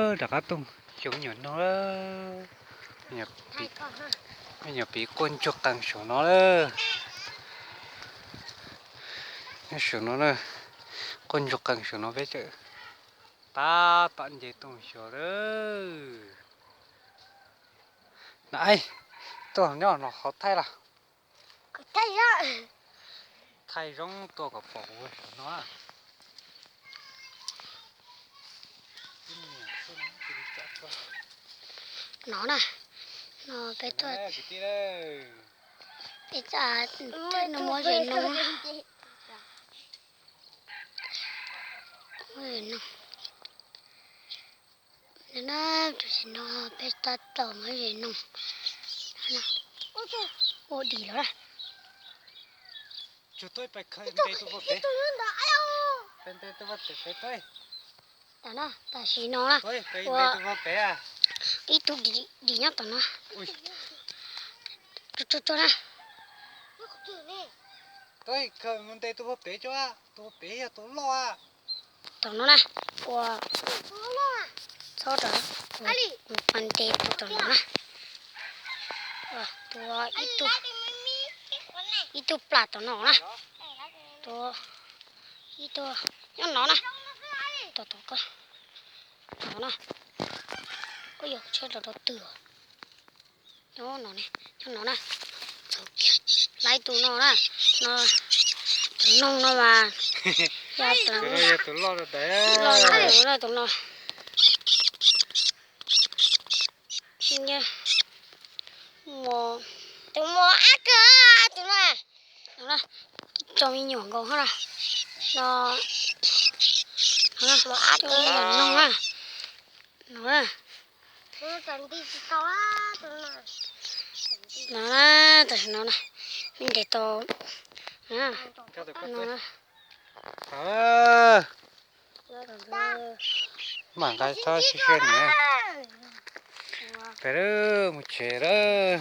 Rov qab tuaj xyuas me nyuam noog lawm. Me nyuam piv quaj ntsuag qees saum no lawm. Nyob saum no na, quaj ntsuag qees saum no peb tseem tab tom nce tuaj xyuas lawm. Na, tuaj nyob no qhov thaij los. Thaij zoo tuaj kom pom kuv saum no. No na, no peb tuaj, peb tuaj no muab ze noog. Muab ze noog. No na, tam sim no peb tab tom muab ze noog. Ua dim lawm na. Tam no, tam sim no na, ua ib tug dim nyob tom no. Tsuag tsuag na. Tus pem yog tus loj. Tom no na, ua txhob rau, mus nte tus tom no na. Tua ib tug, ib tug plam tom no na. Tua ib tug nyob no na. Tom tom ko, tom no. Ua yog tsheb rau rau twg? Nyob no ne, nyob no na. Laiv tus no na, no, tus noog no mas, yog tus loj, tus loj tus no. Tus mos ab kawg tus no. Tso me nyuam nkaus na. No, no, me nyuam noog na. No na. No na, tam sim no na, me ntes tau. No na. Mam nqa txhob siab siab niam. Peb lawm, mus tsev lawm.